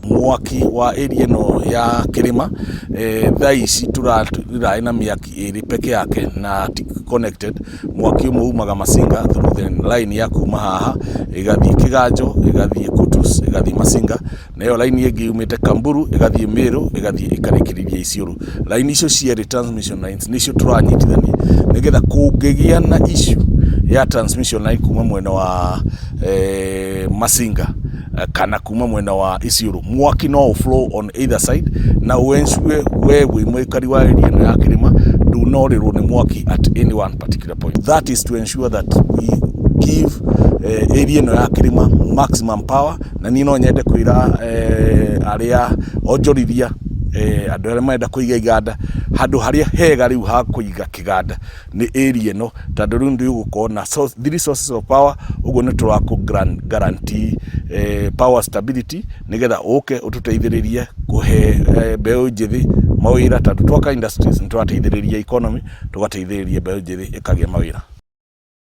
Mwaki wa area ĩno ya kĩrĩma, thaa ici tũrarĩ na mĩaki ĩrĩ peke yake na ti connected. Mwaki ũmwe umaga Masinga through the line ya kuma haha ĩgathiĩ Kĩganjo, ĩgathiĩ Kutus, ĩgathiĩ Masinga, na ĩyo line ĩngĩ yumĩte Kamburu ĩgathiĩ Meru, ĩgathiĩ ĩkarĩkĩrĩria Isiolo. Line icio cierĩ transmission lines nĩcio tũranyitithania nĩgetha kũngĩgĩa na issue ya transmission line kuma mwena wa Masinga kana kuma mwena wa Isiolo, mwaki no ũ flow on either side na ũ ensure we wĩ mũikari wa area ĩno ya kĩrĩma ndũnorĩrwo nĩ mwaki at any one particular point. That is to ensure that we give area ĩno ya kĩrĩma maximum power. Na niĩ no nyende kwĩra arĩa onjorithia, andũ arĩa marenda kũiga iganda, handũ harĩa hega rĩu ha kũiga kĩganda nĩ area ĩno, tondũ rĩu nĩ ũgũkorwo na three sources of power. Ũguo nĩ tũrakũ guarantee power stability, nĩgetha ũke ũtũteithĩrĩrie kũhe mbeũ njĩthĩ mawĩra, tondũ twaka industries nĩ tũrateithĩrĩria economy, tũgateithĩrĩria mbeũ njĩthĩ ĩkagĩa mawĩra.